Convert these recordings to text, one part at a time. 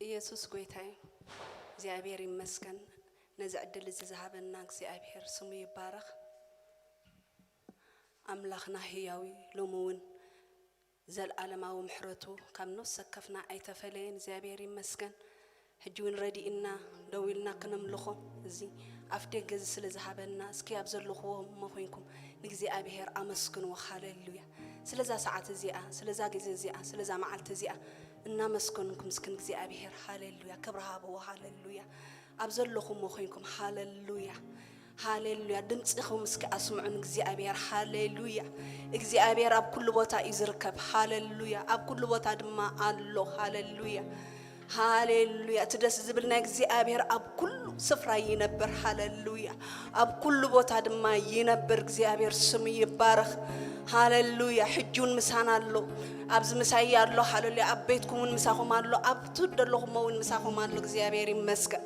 ኢየሱስ ጎይታይ እግዚኣብሔር ይመስገን። ነዚ ዕድል እዚ ዝሃበና እግዚኣብሔር ስሙ ይባረኽ። ኣምላኽና ህያዊ ሎሚ እውን ዘልኣለማዊ ምሕረቱ ካብ ነፍሲ ወከፍና ኣይተፈለየን። እግዚኣብሔር ይመስገን። ሕጂ እውን ረዲእና ደው ኢልና ክነምልኾ እዚ ኣፍ ደገ እዚ ስለ ዝሃበና እስኪ ኣብ ዘለኹዎ እሞ ኮይንኩም ንእግዚኣብሔር ኣመስግንዎ። ሃሌሉያ። ስለዛ ሰዓት እዚኣ፣ ስለዛ ግዜ እዚኣ፣ ስለዛ መዓልቲ እዚኣ እናመስገንኩም እስኪ ንእግዚኣብሔር ሃሌሉያ ክብሪ ሃብዎ። ሃሌሉያ። ኣብ ዘለኹሞ ኮይንኩም ሃሌሉያ፣ ሃሌሉያ። ድምፅኹም እስኪ ኣስምዑ ንእግዚኣብሔር። ሃሌሉያ። እግዚኣብሔር ኣብ ኩሉ ቦታ እዩ ዝርከብ። ሃሌሉያ። ኣብ ኩሉ ቦታ ድማ ኣሎ። ሃሌሉያ፣ ሃሌሉያ። እቲ ደስ ዝብል ናይ እግዚኣብሔር ኣብ ኩሉ ስፍራ ይነብር። ሃሌሉያ። ኣብ ኩሉ ቦታ ድማ ይነብር። እግዚኣብሔር ስሙ ይባረኽ። ሃሌሉያ። ሕጂ እውን ምሳና ኣሎ። ኣብዚ ምሳይ ኣሎ። ሃሌሉያ። ኣብ ቤትኩም እውን ምሳኹም ኣሎ። ኣብቲ ደለኹሞ እውን ምሳኹም ኣሎ። እግዚኣብሔር ይመስገን።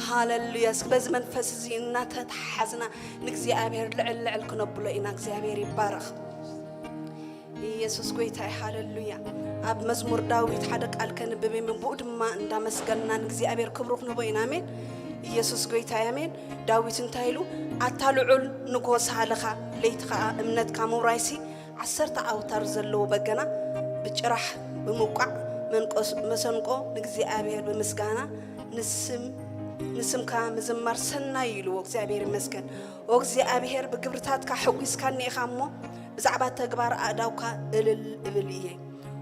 ሃሌሉያ። እስኪ በዚ መንፈስ እዚ እናተተሓዝና ንእግዚኣብሔር ልዕል ልዕል ክነብሎ ኢና። እግዚኣብሔር ይባረኽ። ኢየሱስ ጎይታ እዩ። ሃሌሉያ። ኣብ መዝሙር ዳዊት ሓደ ቃል ከንብብ እየ፣ ብኡ ድማ እንዳመስገንና ንእግዚኣብሔር ክብሩ ክንህቦ ኢና። ኣሜን። ኢየሱስ ጎይታ እዩ። ኣሜን። ዳዊት እንታይ ኢሉ? ኣታ ልዑል ንግሆ ሳህልኻ፣ ለይቲ ኸኣ እምነትካ ምውራይሲ፣ ዓሰርተ ኣውታር ዘለዎ በገና ብጭራሕ ብምውቃዕ መንቆስ-፣ መሰንቆ ንእግዚኣብሔር ብምስጋና ንስም-፣ ንስምካ ምዝማር ሰናይ እዩ ኢልዎ። እግዚኣብሔር ይመስገን። ኦ እግዚኣብሔር፣ ብግብርታትካ ሕጒስካኒ ኢኻ እሞ፣ ብዛዕባ ተግባር ኣእዳውካ እልል እብል እየ።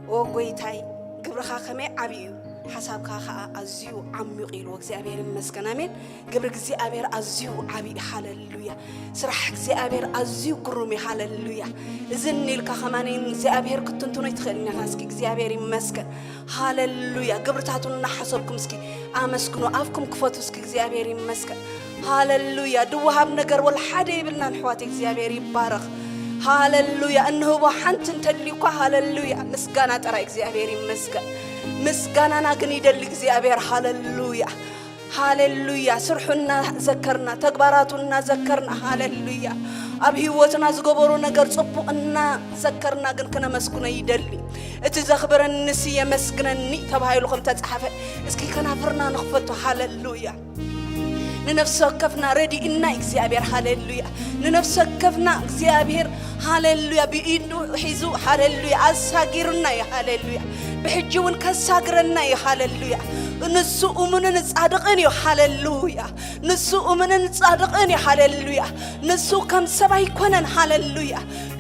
ኦ ጐይታይ፣ ግብርኻ ከመይ ዓቢ እዩ፣ ሓሳብካ ኸኣ ኣዝዩ ዓሚቕ ኢልዎ። እግዚኣብሔር ይመስገን። ኣሜን። ግብሪ እግዚኣብሔር ኣዝዩ ዓቢ እዩ። ሃሌሉያ። ስራሕ እግዚኣብሔር ኣዝዩ ግሩም እዩ። ሃሌሉያ። እዚ እኒኢልካ ከማን እግዚኣብሔር ክትንትኖ ኣይትኽእልን ኢኻ። እስኪ እግዚኣብሔር ይመስገን። ሃሌሉያ። ግብርታቱ እናሓሰብኩም እስኪ ኣመስግኑ። ኣፍኩም ክፈቱ እስኪ። እግዚኣብሔር ይመስገን። ሃሌሉያ። ድወሃብ ነገር ወላ ሓደ የብልናን ኣሕዋት። እግዚኣብሔር ይባረኽ። ሃሌሉያ። እንህቦ ሓንቲ እንተልዩ እኳ፣ ሃሌሉያ፣ ምስጋና ጥራይ። እግዚኣብሔር ይመስገን። ምስጋናና ግን ይደሊ እግዚኣብሔር። ሃሌሉያ፣ ሃሌሉያ። ስርሑ እናዘከርና፣ ተግባራቱ እናዘከርና፣ ሃሌሉያ፣ ኣብ ህይወትና ዝገበሮ ነገር ጽቡቕ እናዘከርና ግን ክነመስግኖ ይደሊ። እቲ ዘኽብረኒሲ የመስግነኒ ተባሂሉ ከም ተጻሕፈ፣ እስኪ ከናፍርና ንኽፈቶ። ሃሌሉያ። ንነፍሲ ወከፍና ረዲእና እግዚኣብሔር። ሃሌሉያ። ንነፍሲ ወከፍና እግዚኣብሔር፣ ሃሌሉያ፣ ብኢዱ ሒዙ፣ ሃሌሉያ፣ ኣሳጊሩና እዩ። ሃሌሉያ። ብሕጂ እውን ከሳግረና እዩ። ሃሌሉያ። ንሱ እሙንን ጻድቕን እዩ። ሃሌሉያ። ንሱ እሙንን ጻድቕን እዩ። ሃሌሉያ። ንሱ ከም ሰብ ኣይኮነን። ሃሌሉያ።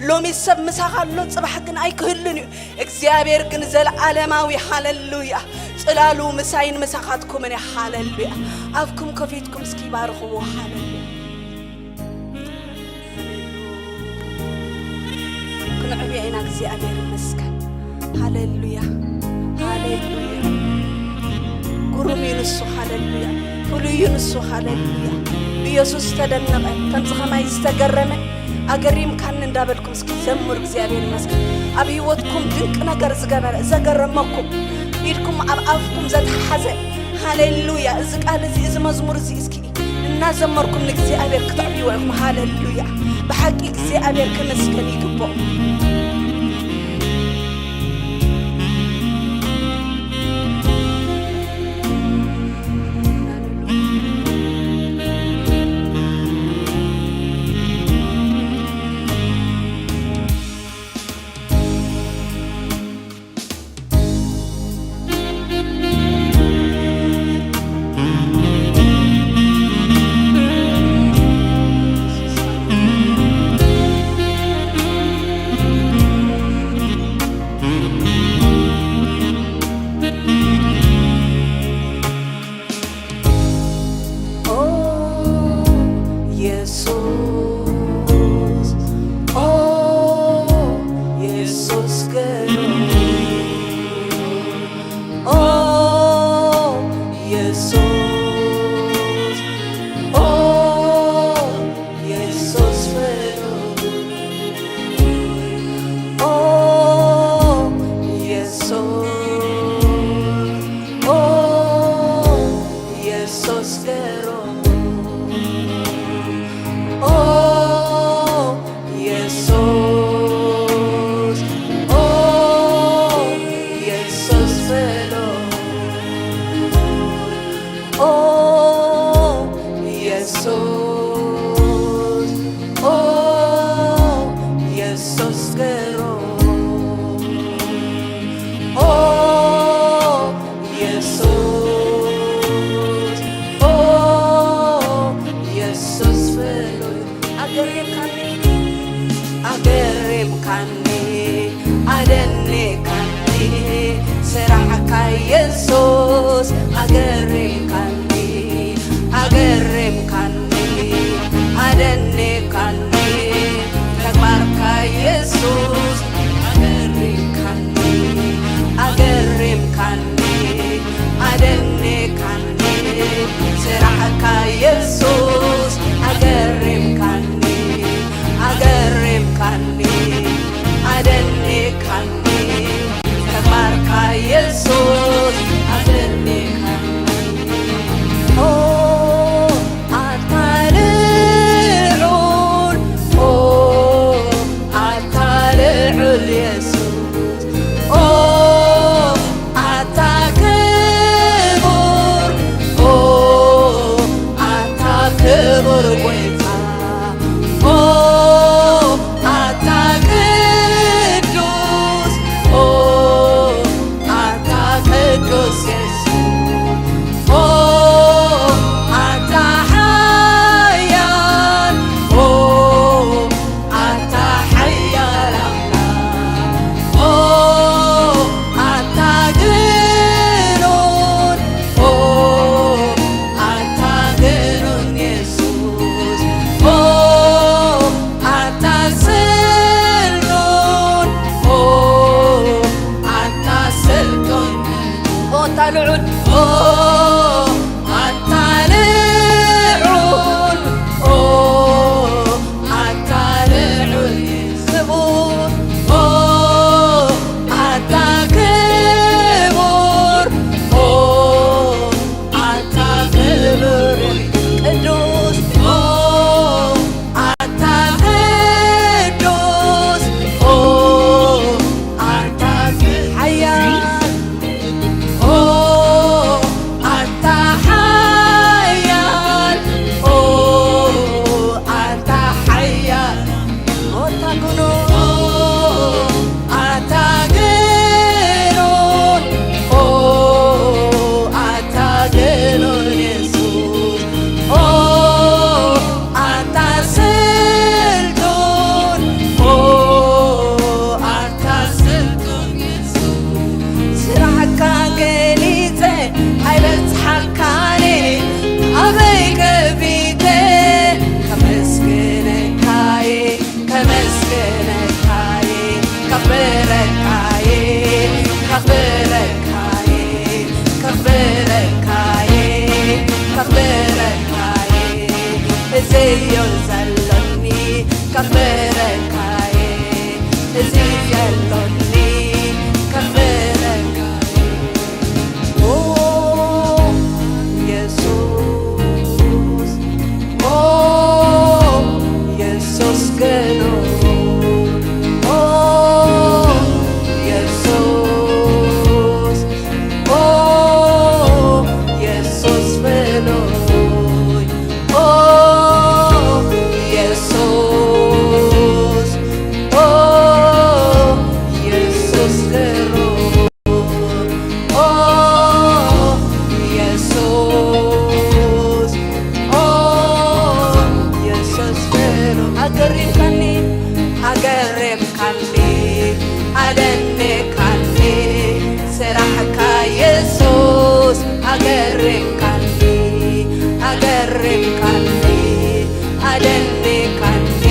ሎሚ ሰብ ምሳኻ ኣሎ፣ ጽባሕ ግን ኣይክህሉን እዩ። እግዚኣብሔር ግን ዘለዓለማዊ። ሃሌሉያ። ጽላሉ ምሳይን ምሳኻትኩምን እዩ። ሃሌሉያ። ኣፍኩም ከፊትኩም እስኪ ባርኽዎ። ሃሌሉያ። ክንዕብዮ ኢና። እግዚኣብሔር ይመስገን። ሃሌሉያ፣ ሃሌሉያ። ግሩም እዩ ንሱ። ሃሌሉያ። ፍሉይ እዩ ንሱ። ሃሌሉያ። ብኢየሱስ ዝተደነቐ፣ ከምዚ ኸማይ ዝተገረመ፣ ኣገሪምካኒ እንዳበልኩም እስኪ ዘምሩ። እግዚኣብሔር ይመስገን። ኣብ ህይወትኩም ድንቂ ነገር ዝገበረ፣ ዘገረመኩም፣ ኢድኩም ኣብ ኣፍኩም ዘተሓዘ። ሃሌሉያ። እዚ ቃል እዚ፣ እዚ መዝሙር እዚ እስኪ እናዘመርኩም ንእግዚኣብሔር ክትዕብይዎ ኢኹም። ሃሌሉያ። ብሓቂ እግዚኣብሔር ክመስገን ይግብኦ። የሱስ ገሮ። ኦ የሱስ፣ ኦ የሱስ ፍሉይ። ኣገሪምካኒ፣ ኣገሪምካኒ፣ ኣደኒካኒ ስራሕካ የሱስ። ኣገሪምካኒ፣ ኣገሪምካኒ፣ ኣደኒካኒ ተግባርካ የሱስ። ኣገሪምካኒ፣ ኣገሪምካኒ፣ ኣደኒካኒ ስራሕካ የሱስ። ኣገሪምካኒ፣ ኣገሪምካኒ፣ ኣደኒካኒ ተግባርካ የሱስ። ኣገሪምካኒ። ኦ ኣታ ልዑል፣ ኦ ኣታ ልዑል የሱስ፣ ኦ ኣታ ክቡር፣ ኦ ኣታ ክቡር ጎይታ፣ ኦ ኣታ ቅዱስ፣ ኦ ኣታ ቅዱስ የሱስ፣ ኦ ኣታ ሓያል፣ ኦ ኣታ ሓያል ኣምላኽ፣ ኦ ኣታ ግኑን፣ ኦ ኣታ ግኑን የሱስ፣ ኦ ኣታ ስልጡን፣ ኦ ኣታ ስልጡን፣ ኦ ኣታ ልዑል፣ ኦ ኣታ ልዑል፣ ኦ ኣታ ልዑል ክቡር፣ ኦ ኣታ ክቡር፣ ኦ ኣታ ክቡር ቅዱስ፣ ኦ ኣታ ቅዱስ፣ ኦ ኣታ ሓያል፣ ኦ ኣታ ሓያል፣ ኦ ኣታ ሓያል፣ ኦ ኣታ ግኑን፣ ኦ ኣታ ግኑን፣ ኦ ኣታ ግኑን የሱስ፣ ኦ ኣታ ስልጡን፣ ኦ ኣታ ስልጡን የሱስ፣ ስራሕካ ገሊጸ ኣይበጽሓካን፣ ኣበይ ከፊተ ከመስግነካየ፣ ከመስግነካየ፣ ከኽብረካየ፣ ከኽብረካየ፣ ከኽብረካየ፣ ከኽብረካየ፣ እዚዮ ዘሎኒ ከኽብረካየ፣ እዚ ዘሎኒ ከኽብረካየ። ኦ የሱስ፣ ኦ የሱስ ገኖ፣ ኦ የሱስ፣ ኦ የሱስ ፍሉይ፣ ኦ የሱስ፣ ኦ የሱስ ገሮ። ኦ የሱስ፣ ኦ የሱስ ፍሉይ፣ ኣገሪምካኒ፣ ኣገሪምካኒ፣ ኣደኒካኒ፣ ስራሕካ የሱስ፣ ኣገሪምካኒ፣ ኣገሪምካኒ፣ ኣደኒካኒ፣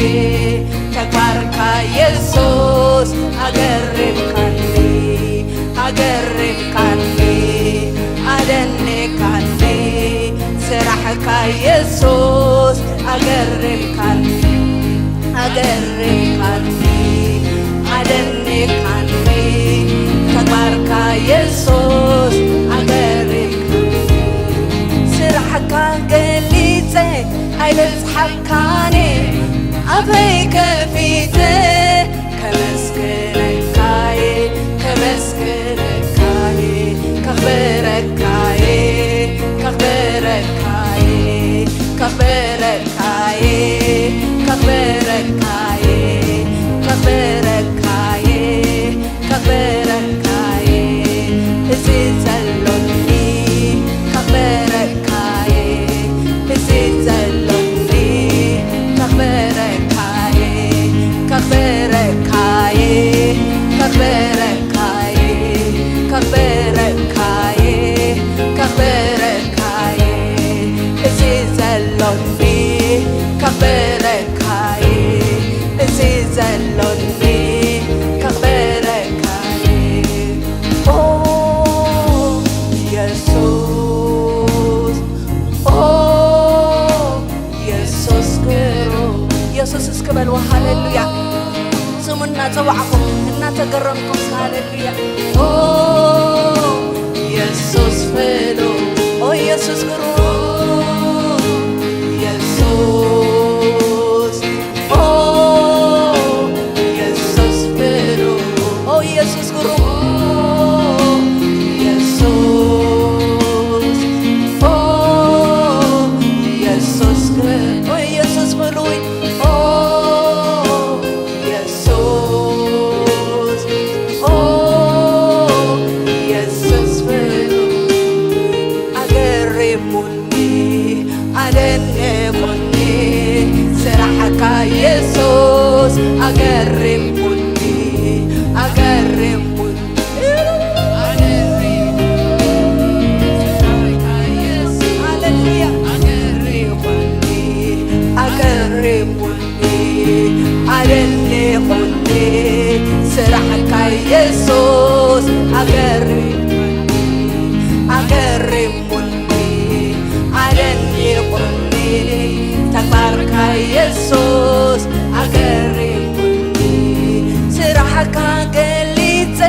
ተግባርካ የሱስ፣ ኣገሪምካኒ፣ ኣገሪምካኒ፣ ኣደኒካኒ፣ ስራሕካ የሱስ፣ ኣገሪምካኒ፣ ኣገሪምካኒ፣ ኣደኒካኒ፣ ተግባርካ የሱስ፣ ኣገሪምካኒ፣ ስራሕካ ገሊጸ ኣይበጽሓካን፣ ኣበይ ከፊተ ከመስግነካየ፣ ከመስግነካየ፣ ከኽብረካየ፣ ከኽብረካየ፣ ከኽብረካየ፣ ከኽብረካየ፣ ከኽብረካየ፣ እናተገረምኩም ሃሌሉያ። ኦ የሱስ ፍሉ፣ ኦ የሱስ ግሩም፣ የሱስ፣ ኦ የሱስ ፍሉ፣ ኦ የሱስ ግሩም፣ የሱስ፣ ኦ የሱስ ግሩም፣ ኦ የሱስ ፍሉይ፣ ኦ የሱስ፣ ኦ የሱስ ፍሉ፣ ኣገሪሙኒ፣ ኣደኒቑኒ፣ ስራሕካ የሱስ፣ ኣገሪሙኒ፣ ኣገሪሙኒ፣ ኣገሪሙኒ፣ ስራሕካ የሱስ፣ ሃሌሉያ፣ ኣገሪሙኒ፣ ኣገሪሙኒ። ኣደኒቑኒ ስራሕካ የሱስ፣ ኣገሪሙኒ፣ ኣገሪሙኒ፣ ኣደኒቑኒ ተግባርካ የሱስ፣ ኣገሪሙኒ። ስራሕካ ገሊጸ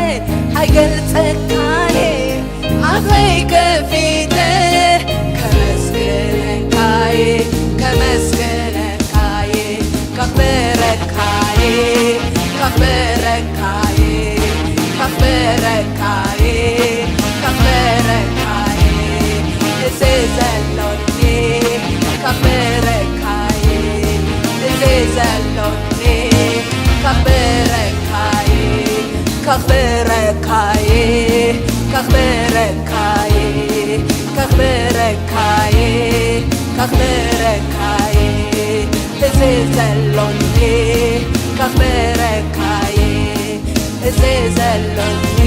ኣይገልጸካን፣ ኣፈይ ከፊተ ከመስግነካየ፣ ከመስግነካየ፣ ከኽብረካየ፣ ከኽብረካየ፣ ከኽብረካየ፣ ከኽብረካየ፣ እዚ ዘሎኒ ከኽብረካየ፣ እዚ ዘሎኒ ከኽብረካየ፣ ከኽብረካየ፣ ከኽብረካየ፣ ከኽብረካየ፣ ከኽብረካየ፣ እዚ ዘሎኒ ከኽብረካየ፣ እዚ ዘሎኒ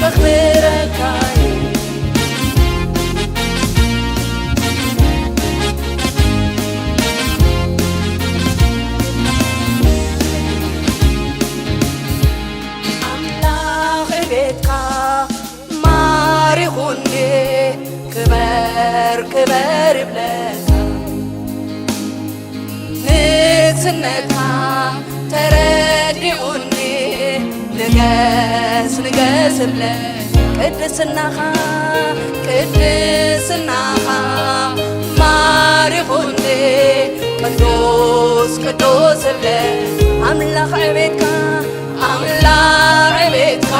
ከኽብረካየ። ኣምላኽ ቤትካ ማሪኹኒ፣ ክበር ክበር ይብለካ። ንግስነትካ ተረዲኡኒ፣ ንገስ ንገስ እብለ። ቅድስናኻ ቅድስናኻ ማሪኹኒ፣ ቅዱስ ቅዱስ እብለ። ኣምላኽ ዕቤትካ ኣምላኽ ዕቤትካ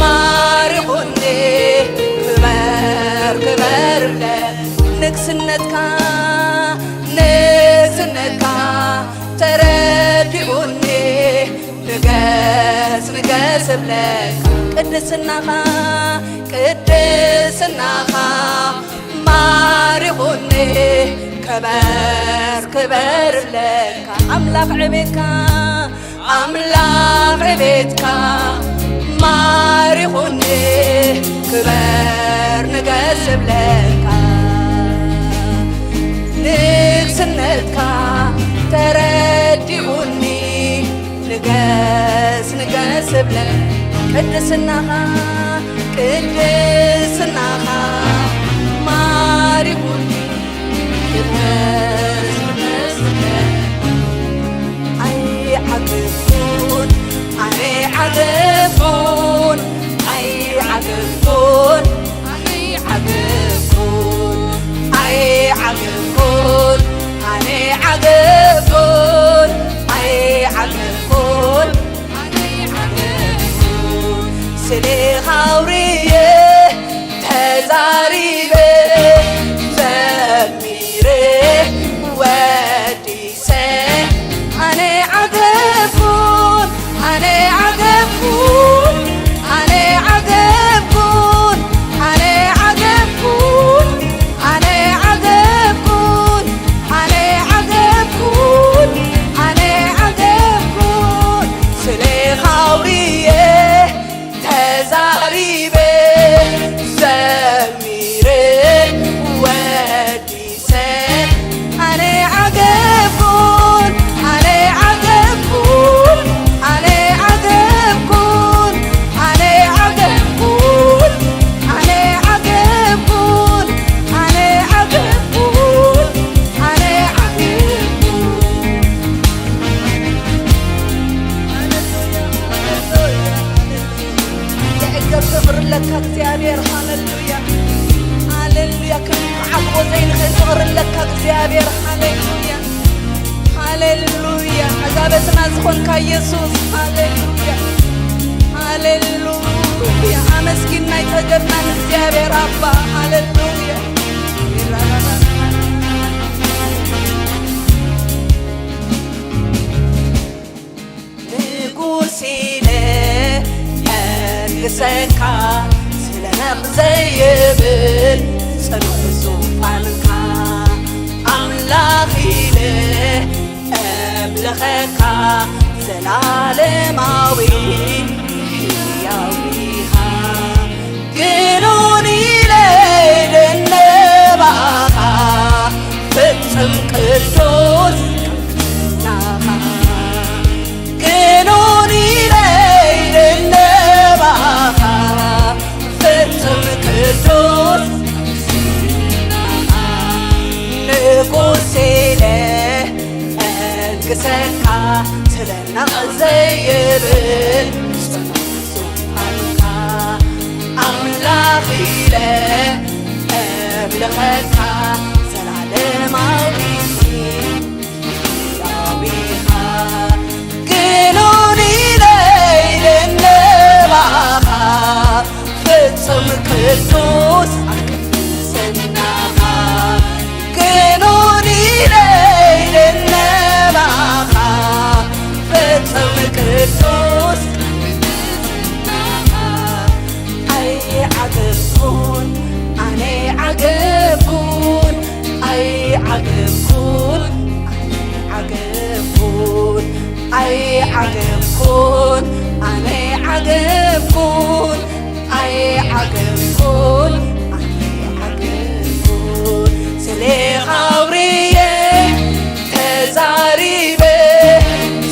ማሪኹኒ፣ ክበር ክበር እብለ። ንግስነትካ ንግስነትካ ተረዲኡኒ፣ ንገስ ንገስ እብለካ። ቅድስናኻ ቅድስናኻ ማሪኹኒ፣ ክበር ክበር እብለካ። ኣምላኽ ዕቤትካ ኣምላኽ ዕቤትካ ማሪኹኒ፣ ክበር ንገስ እብለካ። ንግስነትካ ተረዲኡኒ፣ ንገስ ንገስ እብለ። ቅድስናኻ ቅድስናኻ ማሪኹኒ፣ ክበር ንገስ እብለ። ኣይዓግብኩን ኣነ ዓግብኩን፣ ኣይዓግብኩን ኣነ ዓግብኩን፣ ኣይዓግብኩን ኣነ ዓግብኩን፣ ኣይዓግብኩን ኣነ ዓግብኩን። ስሌኻ ኣውርየ ተዛሪበ ዘሚረ ወዲ ሰ ኣነ ዓገብኩን፣ ኣነ ዓገብኩን፣ ለካ እግዚኣብሔር። ሃሌሉያ፣ ሃሌሉያ። ክንዓቅቦ ዘይንኽእል ፍቕሪ ለካ እግዚኣብሔር። ሃሌሉያ፣ ሃሌሉያ። መዛበትና ዝኾንካ ኢየሱስ። ሃሌሉያ፣ ሃሌሉያ። ኣመስጊን ናይ ጸገምና ንእግዚኣብሔር ኣባ። ሃሌሉያ። ንጉስ ኢለ ኣልግሰካ፣ ስለ ነቕ ዘይብል ጽኑዕ ዙፋንካ። ኣምላኽ ኢለ ኣምልኸካ፣ ዘላለማዊ ህያው ኢኻ። ግኑን ኢለ ይድነባኻ፣ ፍጽም ቅዱስ ናኻ። ግኑን ኢለ ይድነባኻ፣ ፍጽም ቅዱስ ናኻ። ንጉስ ኢለ ኣልግሰካ፣ ስለ ነቕ ዘይብል ጽኑዕ ዙፋንካ። ኣምላኽ ኢለ ኣምልኸካ፣ ዘላለማዊ ህያው ኢኻ። ግኑን ኢለ ይድነባኻ፣ ፍጹም ቅዱስ ኣብ ቅድስናኻ። ግኑን ኢለ ይድነባኻ፣ ፍጹም ቅዱስ። ኣይዓገብኩን፣ ኣነ ዓገብኩን፣ ኣይዓገብኩን፣ ኣነ ዓገብኩን፣ ኣይዓገብኩን፣ ኣነ ዓገብኩን። ኣይዓገብኩን፣ ኣይዓገብኩን። ስሌኻ ኣውርየ ተዛሪበ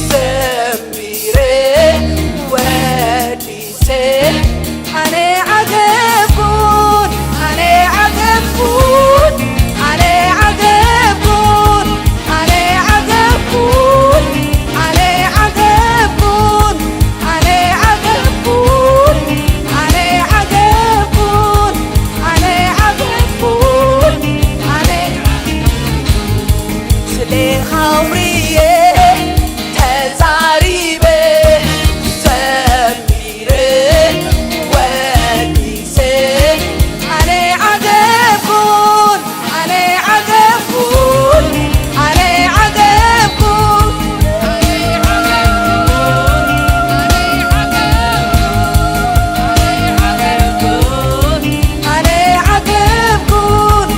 ዘምቢረ ወዲሰ። ኣነ ዓገብኩን፣ ኣነ ዓገብኩን፣ ኣነ ዓገብኩን፣ ኣነ ዓገብኩን፣ ኣነ ዓገብኩን። ኣነ ዓገብኩን፣ ኣነ ዓገብኩን፣ ኣነ ዓገብኩን፣ ኣነ ስሌኻ ኣውርየ ተዛሪበ ዘምቢረ ወዲሰ። ኣነ ዓገብኩን፣ ኣነ ዓገብኩን፣ ኣነ ዓገብኩን፣ ኣነ ዓገብኩን፣ ኣነ ዓገብኩን፣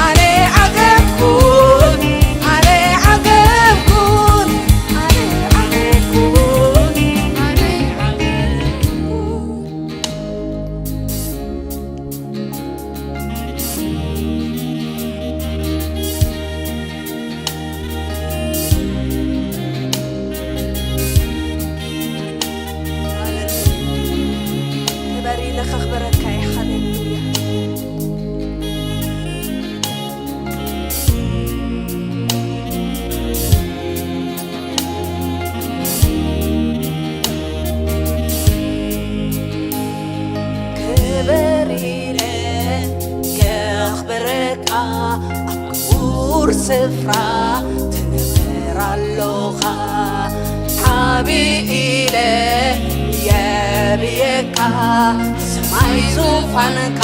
ኣነ ዓገብኩን፣ ኣነ ዓገብኩን፣ ኣነ ዓገብኩን። ክበር ኢለ ከኽብረካ እየ። ሃሌሉያ። ክበር ኢለ ከኽብረካ ኣብ ክቡር ስፍራ ትንበር ኣሎኻ። ዓቢ ኢለ የብየካ፣ ሰማይ ዙፋንካ፣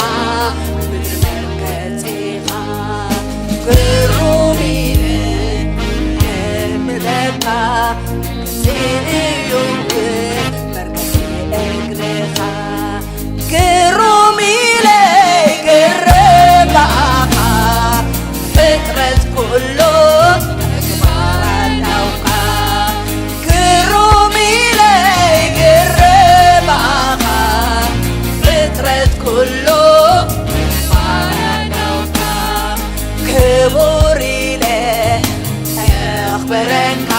ምድሪ መርገጺኻ። ግሩም ኢለ የብለካ፣ ጽን እዩ መርገጺ እግርኻ። ግሩም ኢለ ይግረም ብኣኻ፣ ፍጥረት ኩሉ ተግባር ኣእዳውካ። ግሩም ኢለ ይግረም ብኣኻ፣ ፍጥረት ኩሉ ተግባር ኣእዳውካ። ክቡር ኢለ የኽብረካ፣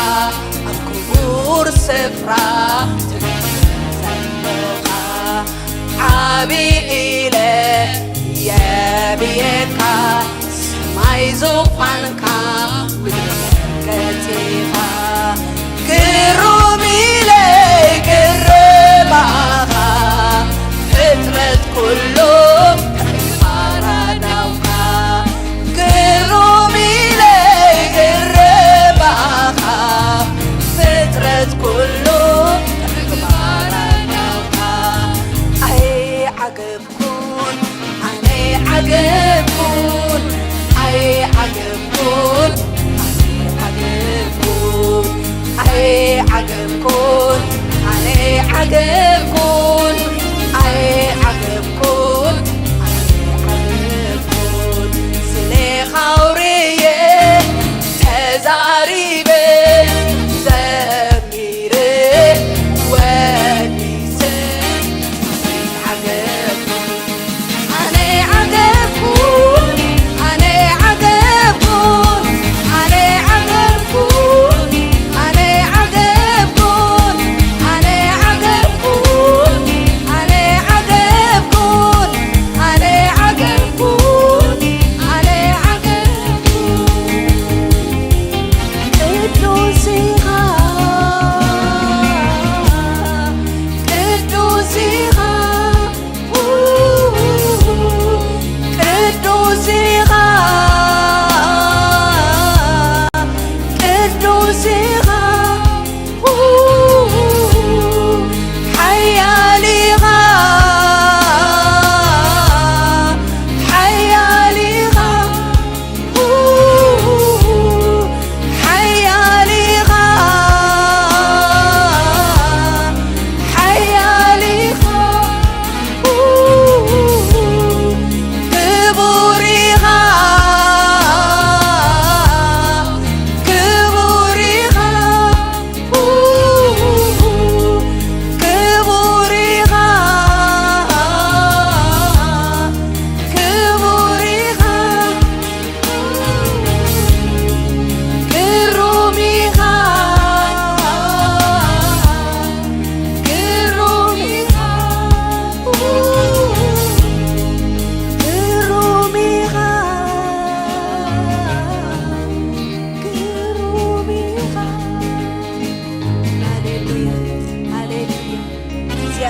ኣብ ክቡር ስፍራ ትነብር ዘለኻ። ዓቢ ኢለ የብየካ፣ ሰማይ ዙፋንካ፣ ምድሪ መርገጺኻ። ግሩም ኢለ ይግረም ብኣኻ፣ ፍጥረት ኩሉ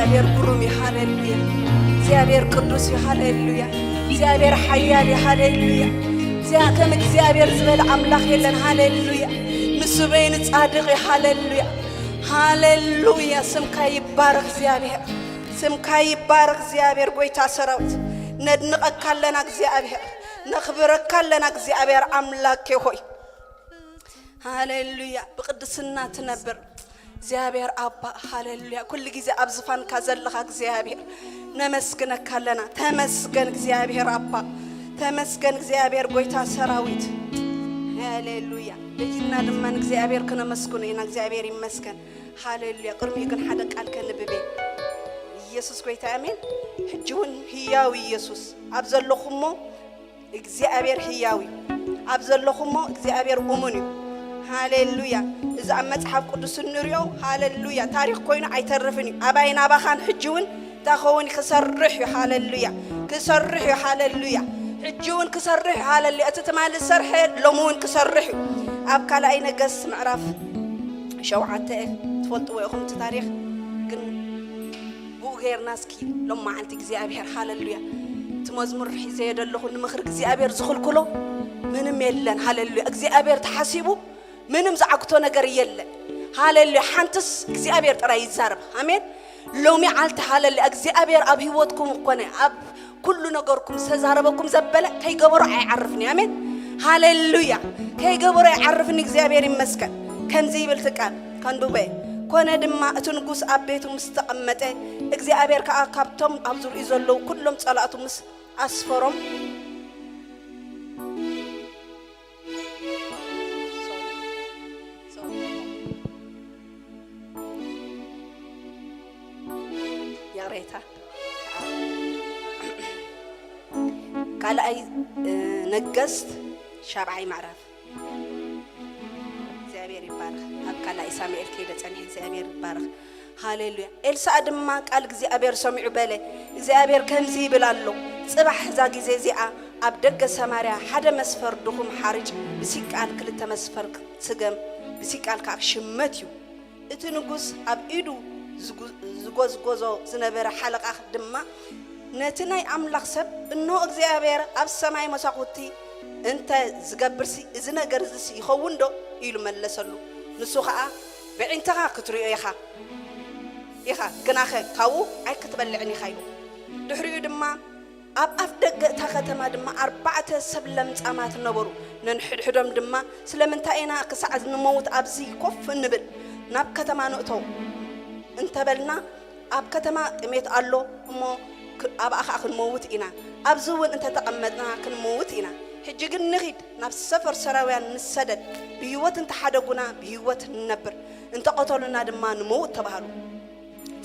እግዚኣብሔር ግሩም እዩ። ሃሌሉያ። እግዚኣብሔር ቅዱስ እዩ። ሃሌሉያ። እግዚኣብሔር ሓያል እዩ። ሃሌሉያ። እግዚኣብ-፣ ከም እግዚኣብሔር ዝበለ ኣምላኽ የለን። ሃሌሉያ። ንሱ በይኑ ጻድቕ እዩ። ሃሌሉያ። ሃሌሉያ። ስምካ ይባረኽ እግዚኣብሔር። ስምካ ይባረኽ እግዚኣብሔር፣ ጎይታ ሰራዊት። ነድንቐካ ኣለና እግዚኣብሔር። ነኽብረካ ኣለና እግዚኣብሔር ኣምላኬ ሆይ። ሃሌሉያ። ብቅድስና ትነብር እግዚኣብሔር ኣባ። ሃሌሉያ። ኩሉ ግዜ ኣብ ዝፋንካ ዘለኻ እግዚኣብሔር፣ ነመስግነካ ኣለና። ተመስገን እግዚኣብሔር ኣባ። ተመስገን እግዚኣብሔር ጎይታ ሰራዊት። ሃሌሉያ። ደጊምና ድማ ንእግዚኣብሔር ክነመስግኖ ኢና። እግዚኣብሔር ይመስገን። ሃሌሉያ። ቅድሚኡ ግን ሓደ ቃል ከንብብ እየ። ኢየሱስ ጎይታ፣ ኣሜን። ሕጂ እውን ህያው ኢየሱስ ኣብ ዘለኹሞ እግዚኣብሔር ህያው እዩ። ኣብ ዘለኹሞ እግዚኣብሔር እሙን እዩ። ሃሌሉያ። እዚ ኣብ መጽሓፍ ቅዱስ እንሪኦ፣ ሃሌሉያ፣ ታሪኽ ኮይኑ ኣይተርፍን እዩ። ኣባይ ናባኻን ሕጂ እውን እንታይ ኸውን እዩ? ክሰርሕ እዩ። ሃሌሉያ። ክሰርሕ እዩ። ሃሌሉያ። ሕጂ እውን ክሰርሕ እዩ። ሃሌሉያ። እቲ ትማሊ ዝሰርሐ ሎሚ እውን ክሰርሕ እዩ። ኣብ ካልኣይ ነገስት ምዕራፍ ሸውዓተ፣ ትፈልጥዎ ኢኹም እቲ ታሪኽ፣ ግን ብኡ ጌርና እስኪ ሎም መዓልቲ እግዚኣብሔር። ሃሌሉያ። እቲ መዝሙር ሒዘዮ ዘለኹ ንምኽሪ እግዚኣብሔር ዝኽልክሎ ምንም የለን። ሃሌሉያ። እግዚኣብሔር ተሓሲቡ ምንም ዝዓግቶ ነገር የለን። ሃሌሉያ። ሓንትስ እግዚኣብሔር ጥራይ ይዛረብ። ኣሜን። ሎሚ ዓልቲ ሃሌሉያ። እግዚኣብሔር ኣብ ህይወትኩም ኮነ ኣብ ኩሉ ነገርኩም ዝተዛረበኩም ዘበለ ከይገበሮ ኣይዓርፍን እዩ። ኣሜን። ሃሌሉያ። ከይገበሮ ኣይዓርፍን። እግዚኣብሔር ይመስገን። ከምዚ ይብል እቲ ቃል፣ ከንብበ። ኮነ ድማ እቲ ንጉስ ኣብ ቤቱ ምስ ተቐመጠ፣ እግዚኣብሔር ከኣ ካብቶም ኣብ ዙርኡ ዘለዉ ኩሎም ጸላእቱ ምስ ኣስፈሮም፣ ይቕሬታ። ካልኣይ፣ እ፣ ነገስት ሻብዓይ ምዕራፍ። እግዚኣብሔር ይባረኽ። ኣብ ካልኣይ ሳሙኤል ከይደ ጸኒሐ እግዚኣብሔር ይባረኽ። ሃሌሉያ። ኤልሳዕ ድማ ቃል እግዚኣብሔር ሰሚዑ በለ፣ እግዚኣብሔር ከምዚ ይብል ኣሎ፣ ጽባሕ እዛ ግዜ እዚኣ ኣብ ደገ ሰማርያ ሓደ መስፈር ድኹም ሓርጭ ብሲቃል ክልተ መስፈር ስገም ብሲቃል ከኣ ሽመት እዩ። እቲ ንጉስ ኣብ ኢዱ ዝጉ-፣ ዝጎዝጎዞ ዝነበረ ሓለቓ ድማ ነቲ ናይ ኣምላኽ ሰብ፣ "እንሆ እግዚኣብሔር ኣብ ሰማይ መሳኹቲ እንተ ዝገብርሲ፣ እዚ ነገር እዚስ ይኸውን ዶ?" ኢሉ መለሰሉ። ንሱ ኸኣ፣ "በዒንትኻ ክትሪኦ ኢኻ፣ ኢኻ፣ ግናኸ ካብኡ ኣይክትበልዕን ኢኻ" ኢሉ። ድሕሪኡ ድማ ኣብ ኣፍ ደገ እታ ከተማ ድማ ኣርባዕተ ሰብ ለምጻማት ነበሩ። ነንሕድሕዶም ድማ፣ "ስለምንታይ ኢና ክሳዕ ንመውት ኣብዚ ኮፍ እንብል? ናብ ከተማ ንእቶ እንተበልና፣ ኣብ ከተማ ጥሜት ኣሎ እሞ፣ ክ-፣ ኣብኣ ኸኣ ክንመውት ኢና። ኣብዚ እውን እንተተቐመጥና ክንመውት ኢና። ሕጂ ግን ንኺድ፣ ናብ ሰፈር ሰራውያን ንሰደድ። ብህይወት እንተሓደጉና፣ ብህይወት ንነብር፣ እንተቐተሉና ድማ ንመውት" ተባህሉ።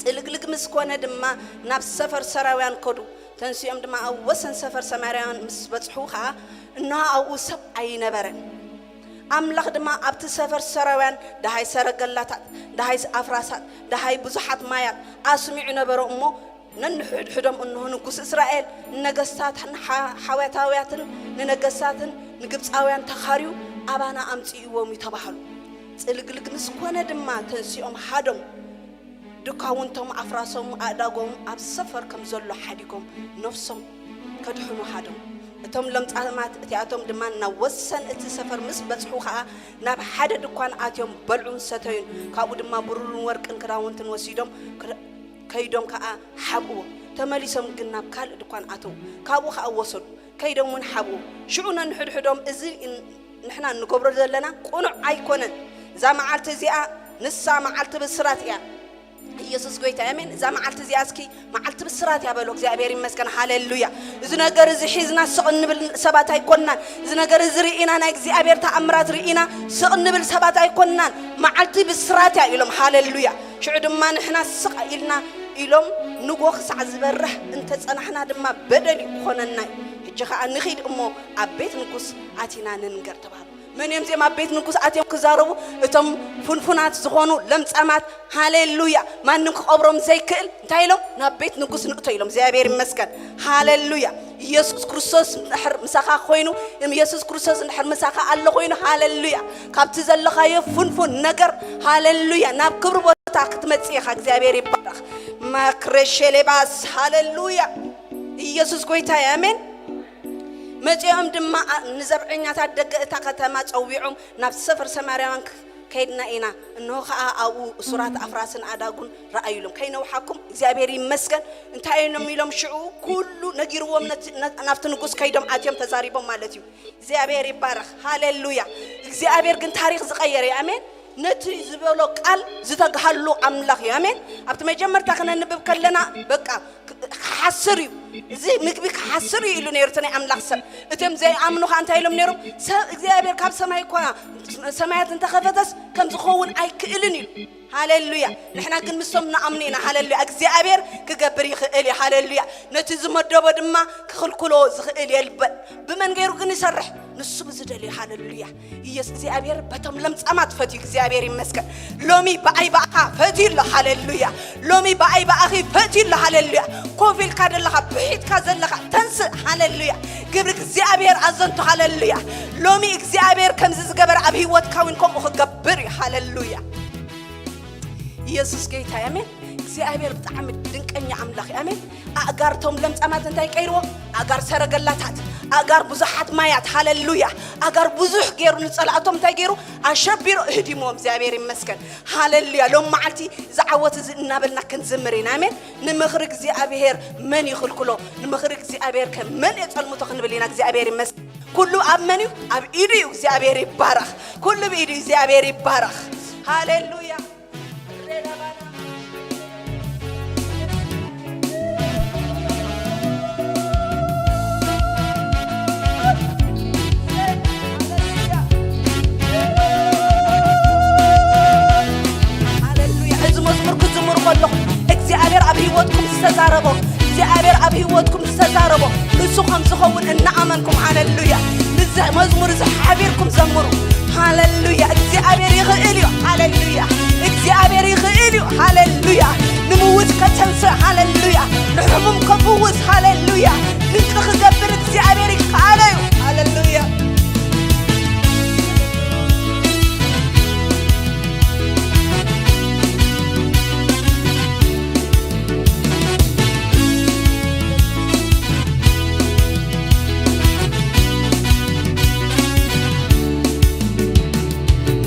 ጽልግልግ ምስ ኮነ ድማ ናብ ሰፈር ሰራውያን ከዱ። ተንሲኦም ድማ ኣብ ወሰን ሰፈር ሰማርያውያን ምስ በጽሑ ኸኣ፣ እንሆ ኣብኡ ሰብ ኣይነበረን። ኣምላኽ ድማ ኣብቲ ሰፈር ሰራውያን ደሃይ ሰረገላታት፣ ደሃይ ኣፍራሳት፣ ደሃይ ብዙሓት ማያት ኣስሚዑ ነበረ እሞ፣ ነንሕድሕዶም፣ "እንሆ ንጉስ እስራኤል ንነገስታት፣ ንሓ-፣ ሓዋታውያትን ንነገስታትን ንግብጻውያን ተኻርዩ ኣባና ኣምጽእዎም" እዩ ተባህሉ። ጽልግልግ ምስ ኮነ ድማ ተንሲኦም ሃደሙ። ድኳውንቶም፣ ኣፍራሶም፣ ኣእዳጎም ኣብ ሰፈር ከም ዘሎ ሓዲጎም ነፍሶም ከድሕኑ ሃደሙ። እቶም ለምጻማት እቲኣቶም ድማ ናብ ወሰን እቲ ሰፈር ምስ በጽሑ ኸኣ ናብ ሓደ ድኳን ኣትዮም በልዑን ሰተዩን። ካብኡ ድማ ብሩርን ወርቅን ክዳውንትን ወሲዶም ክዳ-፣ ከይዶም ከኣ ሓብእዎ። ተመሊሶም ግን ናብ ካልእ ድኳን ኣተዉ። ካብኡ ኸኣ ወሰዱ። ከይዶም እውን ሓብኡ። ሽዑ ነንሕድሕዶም፣ "እዚ ን-፣ ንሕና እንገብሮ ዘለና ቅኑዕ ኣይኮነን። እዛ መዓልቲ እዚኣ ንሳ መዓልቲ ብስራት እያ።" ኢየሱስ ጎይታ፣ ኣሜን። እዛ መዓልቲ እዚኣ እስኪ መዓልቲ ብስራት እያ በሉ። እግዚኣብሔር ይመስገን፣ ሃሌሉያ። እዚ ነገር እዚ ሒዝና ስቕ እንብል ሰባት ኣይኮንናን። እዚ ነገር እዚ ርኢና፣ ናይ እግዚኣብሔር ተኣምራት ርኢና ስቕ እንብል ሰባት ኣይኮንናን። መዓልቲ ብስራት እያ ኢሎም፣ ሃሌሉያ። ሽዑ ድማ ንሕና ስቕ ኢልና ኢሎም ንጎ ክሳዕ ዝበርህ እንተጸናሕና ድማ በደል ይኾነና እዩ። ሕጂ ኸኣ ንኺድ እሞ ኣብ ቤት ንጉስ ኣቲና ንንገር ተባህሉ። መን እዮም እዚኦም ኣብ ቤት ንጉስ ኣትዮም ክዛረቡ? እቶም ፍንፉናት ዝኾኑ ለምጻማት፣ ሃሌሉያ፣ ማንም ክቐብሮም ዘይክእል፣ እንታይ ኢሎም? "ናብ ቤት ንጉስ ንእቶ" ኢሎም። እግዚኣብሔር ይመስገን፣ ሃሌሉያ። ኢየሱስ ክርስቶስ እንድሕር ምሳኻ ኮይኑ፣ ኢየሱስ ክርስቶስ እንድሕር ምሳኻ ኣሎ ኮይኑ፣ ሃሌሉያ፣ ካብቲ ዘለኻዮ ፍንፉን ነገር፣ ሃሌሉያ፣ ናብ ክብሪ ቦታ ክትመጽእ ኢኻ። እግዚኣብሔር ይባረኽ። ማክረሸሌባስ፣ ሃሌሉያ። ኢየሱስ ጎይታ እዩ። ኣሜን። መጺኦም ድማ ኣ-፣ ንዘብዐኛታት ደገ እታ ከተማ ጸዊዖም ናብ ሰፈር ሰማርያውያን ክ-፣ ከይድና ኢና። እንሆ ኸኣ ኣብኡ እሱራት ኣፍራስን ኣዳጉን ረኣዩ ኢሎም። ከይነውሓኩም እግዚኣብሔር ይመስገን። እንታይ እዮም ኢሎም ሽዑ? ኩሉ ነጊርዎም ነት-፣ ነ-፣ ናብቲ ንጉስ ከይዶም ኣትዮም ተዛሪቦም ማለት እዩ። እግዚኣብሔር ይባረኽ። ሃሌሉያ። እግዚኣብሔር ግን ታሪኽ ዝቐየረ እዩ። ኣሜን። ነቲ ዝበሎ ቃል ዝተግሃሉ ኣምላኽ እዩ። ኣሜን። ኣብቲ መጀመርታ ክነንብብ ከለና በቃ ክ-፣ ክሓስር እዩ። እዚ ምግቢ ክሓስር እዩ ኢሉ ነይሩ እቲ ናይ ኣምላኽ ሰብ። እቶም ዘይኣምኑ ኸኣ እንታይ ኢሎም ነይሮም? ሰብ እግዚኣብሔር ካብ ሰማይ እኳ ሰማያት እንተኸፈተስ ከም ዝኸውን ኣይክእልን እዩ። ሃሌሉያ። ንሕና ግን ምስቶም ንኣምኑ ኢና። ሃሌሉያ። እግዚኣብሔር ክገብር ይኽእል እዩ። ሃሌሉያ። ነቲ ዝመደቦ ድማ ክኽልክሎ ዝኽእል የልበን። ብመን ገይሩ ግን ይሰርሕ? ንሱ ብዝደልዮ። ሃሌሉያ። ኢየሱስ እግዚኣብሔር በቶም ለምጻማት ፈትዩ። እግዚኣብሔር ይመስገን። ሎሚ ብኣይ ብኣኻ ፈትዩ ኣሎ። ሃሌሉያ። ሎሚ ብኣይ ብኣኺ ፈትዩ ኣሎ። ሃሌሉያ። ኮፍ ኢልካ ዘለኻ፣ ብሒትካ ዘለኻ፣ ተንስእ። ሃሌሉያ። ግብሪ እግዚኣብሔር ኣዘንቱ። ሃሌሉያ። ሎሚ እግዚኣብሔር ከምዚ ዝገበረ ኣብ ህይወትካ እውን ከምኡ ክገብር እዩ። ሃሌሉያ። ኢየሱስ ጌታ እዩ። ኣሜን። እግዚኣብሔር ብጣዕሚ ድንቀኛ ኣምላኽ እዩ። ኣሜን። ኣእጋር እቶም ለምጻማት እንታይ ቀይርዎ? ኣእጋር ሰረገላታት፣ ኣእጋር ብዙሓት ማያት። ሃሌሉያ። ኣእጋር ብዙሕ ገይሩ ንጸላእቶም እንታይ ገይሩ? ኣሸቢሩ እህዲምዎም። እግዚኣብሔር ይመስገን። ሃሌሉያ። ሎም መዓልቲ እዚ ዓወት እዚ እናበልና ክንዝምር ኢና። ኣሜን። ንምኽሪ እግዚኣብሔር መን ይኽልክሎ? ንምኽሪ እግዚኣብሔር ከ መን የጸልምቶ? ክንብል ኢና። እግዚኣብሔር ይመስገን። ኩሉ ኣብ መን እዩ? ኣብ ኢዱ እዩ። እግዚኣብሔር ይባረኽ። ኩሉ ብኢዱ እዩ። እግዚኣብሔር ይባረኽ። ሃሌሉያ። ሃሌሉያ። እዚ መዝሙር ክዝምር ከለኹ እግዚኣብሔር ኣብ ህይወትኩም ዝተዛረቦ፣ እግዚኣብሔር ኣብ ህይወትኩም ዝተዛረቦ ንሱ ከም ዝኸውን እናኣመንኩም፣ ሃሌሉያ፣ ንዚ መዝሙር እዚ ሓቢርኩም ዘምሩ። ሃሌሉያ። እግዚኣብሔር ይኽእል እዩ። ሃሌሉያ። እግዚኣብሔር ይኽእል እዩ። ሃሌሉያ። ንምውት ከተንስእ። ሃሌሉያ። ንሕሙም ከፍውስ። ሃሌሉያ። ድንቂ ክገብር እግዚኣብሔር ይከኣሎ እዩ። ሃሌሉያ።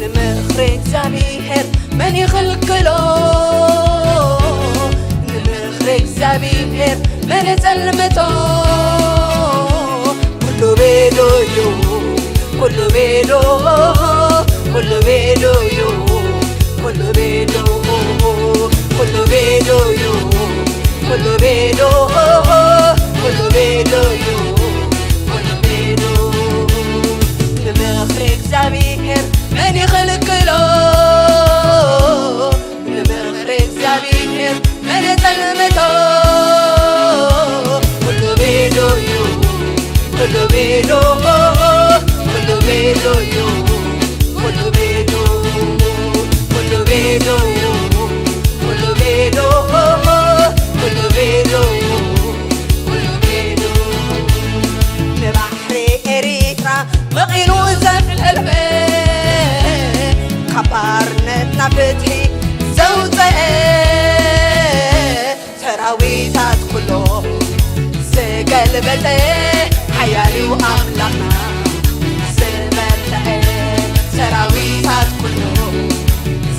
ንምኽሪ እግዚኣብሔር መን ይኽልክሎ? ንምኽሪ እግዚኣብሔር መን ይጸልምቶ? ኩሉ ቤዶ እዩ፣ ኩሉ ቤዶ፣ ኩሉ ቤዶ እዩ፣ ኩሉ ቤዶ፣ ኩሉ ቤዶ እዩ፣ ኩሉ ቤዶ፣ ኩሉ ቤዶ እዩ፣ ኩሉ ቤዶ። ንምኽሪ እግዚኣብሔር መን ይኽልክሎ? ንምኽሪ እግዚኣብሔር መን የጸልምቶ? ኩሉ ቤዶ እዩ፣ ኩሉ ቤዶ፣ ኩሉ ቤዶ እዩ፣ ኩሉ ቤዶ፣ ኩሉ ቤዶ እዩ፣ ኩሉ ቤዶ፣ ኩሉ ቤዶ እዩ፣ ኩሉ ቤዶ። ንባሕሪ ኤሪትራ መቒሉ ዘሕለፈ፣ ካብ ባርነት ናብ ፍትሒ ዘውፀአ፣ ሰራዊታት ኩሎ ዝገልበጠ፣ ሓያል እዩ ኣምላኽና ዝበርትዐ፣ ሰራዊታት ኩሎ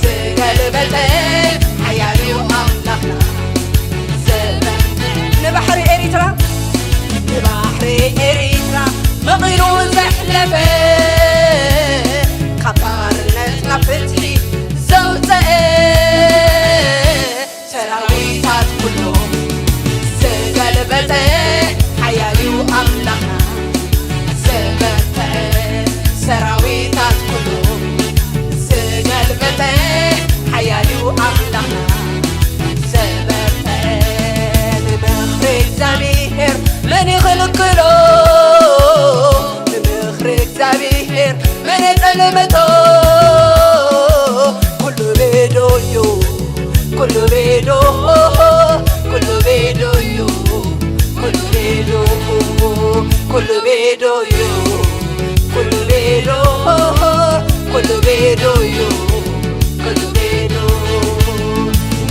ዝገልበጠ፣ ሓያል እዩ ኣምላኽና ዝበርትዐ። ንባሕሪ ኤሪትራ፣ ንባሕሪ ኤሪትራ መቒሉ ዘሕለፈ፣ ካብ ባርነት ናብ ፍትሒ ዘውፀአ፣ ሰራዊታት ኩሎም ዝገልበጠ፣ ሓያል እዩ ኣምላኽና ዝበርትዐ፣ ሰራዊታት ኩሎም ዝገልበጠ፣ ሓያል እዩ ኣምላኽና ዝበርትዐ። ንምኽሪ እግዚኣብሔር መን ይኽልክሎ? ንምኽሪ እግዚኣብሔር መን የጸልምቶ? ኩሉ ቤዶ እዩ፣ ኩሉ ቤዶ፣ ኩሉ ቤዶ እዩ፣ ኩሉ ቤዶ፣ ኩሉ ቤዶ እዩ፣ ኩሉ ቤዶ፣ ኩሉ ቤዶ እዩ፣ ኩሉ ቤዶ።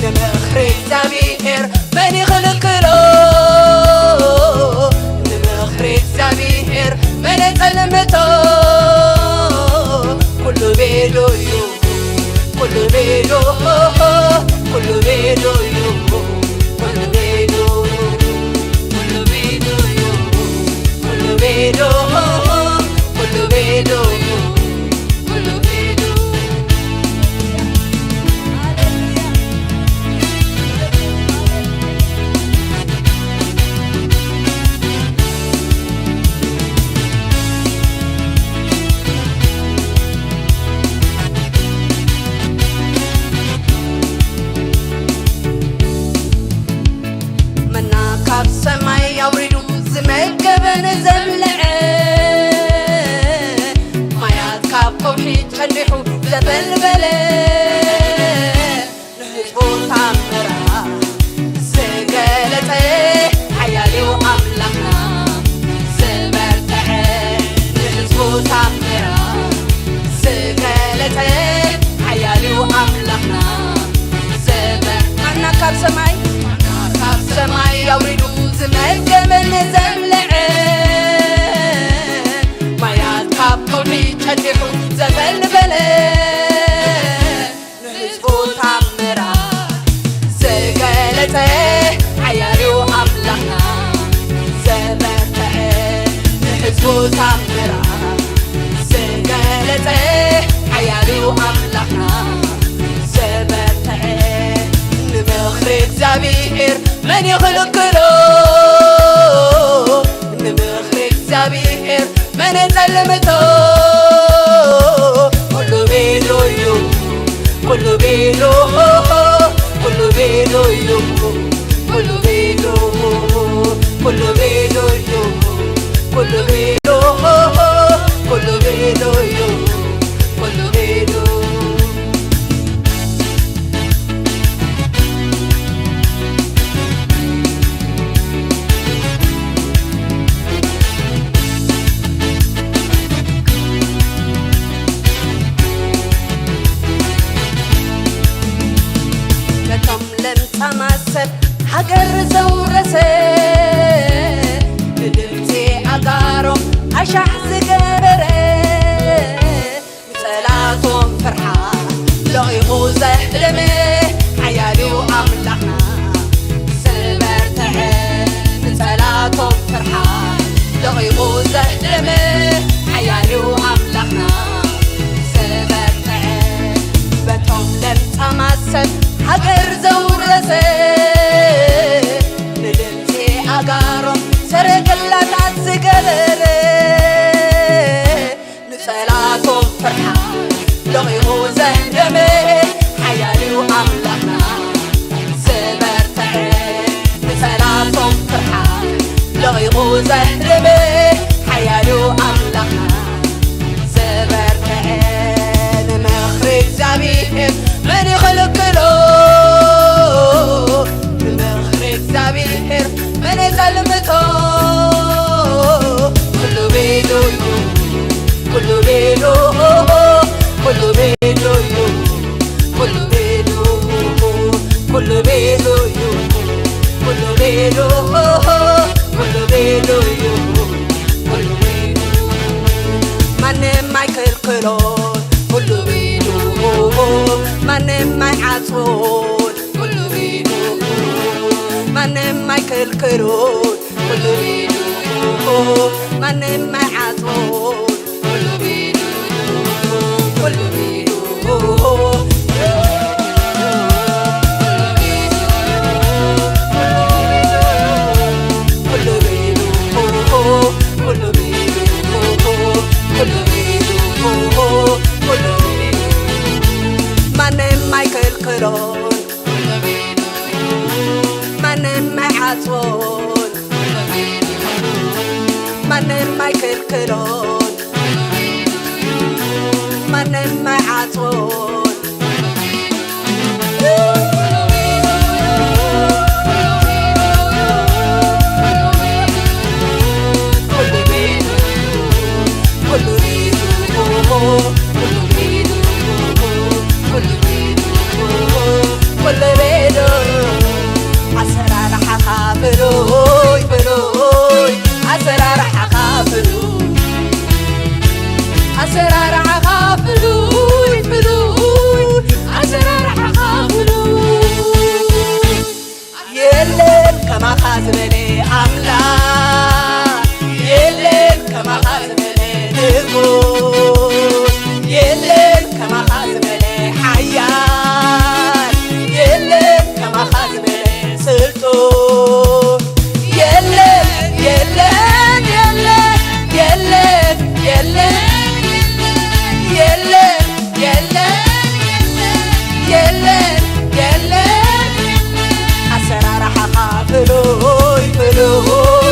ንምኽሪ እግዚኣብሔር ዘበልበለ ንህዝቡ ታምራ ዝገለጸ ሓያልዩ ኣምላኽና ዘበርትዐ ንህዝቡ ታምራ ዝገለጸ ሓያልዩ ኣምላኽና ዘበር ማና ካብ ሰማይ ማና ካብ ሰማይ ኣውሪዱ ዝመገበን ዘብልዐ ማያት ካብ ከውሒ ጨጢሑ ዘበልበለ ንህዝቡ ታምራ ዘገለጸ ሓያልዩ ኣምላኽና ዘበርትዐ ንህዝቡ ታምራ ዘገለጸ ሓያልዩ ኣምላኽና ዘበርትዐ ንምኽሪ እግዚኣብሔር መን ይኽልክሎ ንምኽሪ እግዚኣብሔር መን ጸልምቶ ኩሉ ቤሉ እዩ ኩሉ ቤሉ ኩሉ ቤሉ እዩ ኩሉ ቤሉ ኩሉ ቤሉ እዩ ኩሉ ቤሉ ኩሉ ቤሉ እዩ ኩሉ ቤሉ ነቶም ለምጻማት ሰብ ሃገር ዘውረሰ ንድምጺ ኣጋሮም ኣሻሕ ዝገበረ ንጸላቶም ፍርሓት ለቒቑ ዘህደመ ሓያልዩ ኣምላኽና ዘበርትዐ ንጸላቶም ፍርሓት ለቒቑ ዘህደመ ሓያልዩ ኣምላኽና ዘበርትዐ በቶም ለምጻማት ሰብ ሃገር ዘውረሰ ንድምጺ ኣጋሮም ሰረገላታት ዝገበረ ንጸላቶም ፍርሓት ለቒቑ ዘህደመ ሓያልዩ ኣምላኽና ዘበርትዐ ንጸላቶም ፍርሓት ለቒቑ ዘህደመ ሓያልዩ ኣምላኽና ዘበርትዐ ንምኽሪ እግዚኣብሔር መን ይኽልክሎ ንምኽሪ እግዚኣብሔር መን የጸልምቶ ኩሉ ቤሉ እዩ ኩሉ ቤሉ ኩሉ ቤሉ እዩ ኩሉ ቤሉ ኩሉ ቤሉ እዩ ኩሉ ቤሉ ኩሉ ቤሉ እዩ ኩሉ ቤሉ ማንም ኣይክልክሎን ኩሉ ቤሉ ማንም ኣይዓጽዎን ኩሉ ቤሉ ማንም ኣይክልክሎን ኩሉ ቤሉ ማንም ኣይዓጽዎን ኩሉ ቤሉ ኩሉ ቤሉ ማንም ኣይክልክሎን ማንም ኣይዓጽዎን ማንም ኣይክልክሎን ማንም ኣይዓጽዎን ኣሰራርሓኻ ፍሉይ ፍሉይ ኣሰራርሓኻ ፍሉይ ኣሰራርሓኻ ፍሉይ ፍሉይ ኣሰራርሓኻ ፍሉይ የለን ከማኻ ዝበለ ኣምላኽ የለን ከማኻ ዝበለ ንጉስ የለን ከማኻ ዝበለ ሓያል የለን ከማኻ ዝበለ ስልጡን የለን የለን የለን የለን የለን የለን የለን የለን የለን ኣሰራርሓኻ ፍሉይ ፍሉይ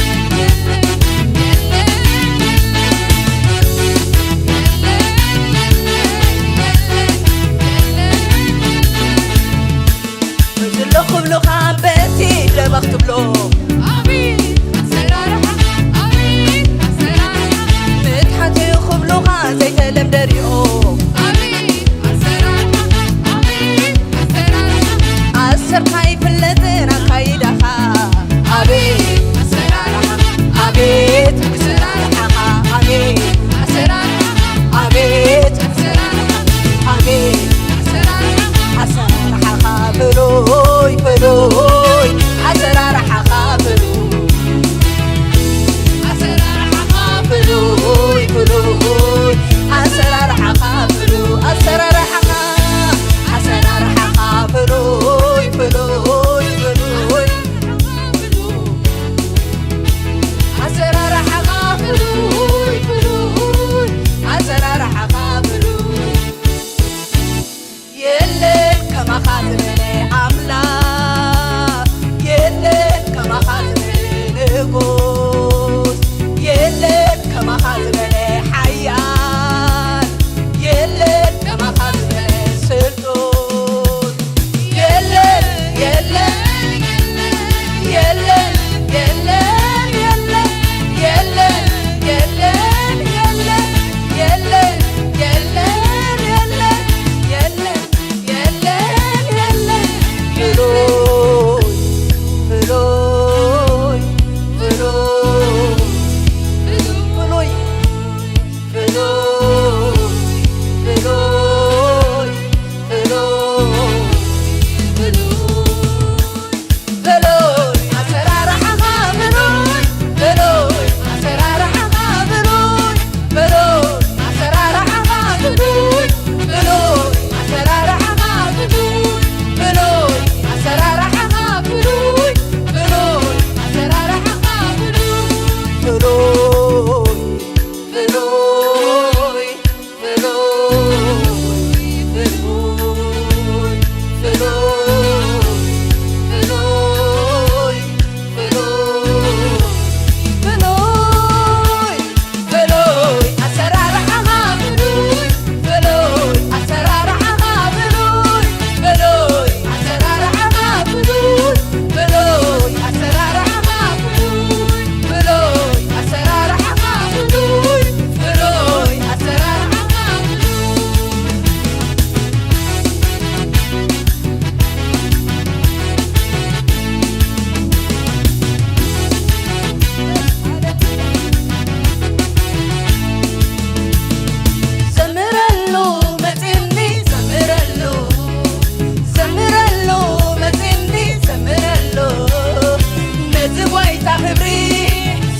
ክብሪ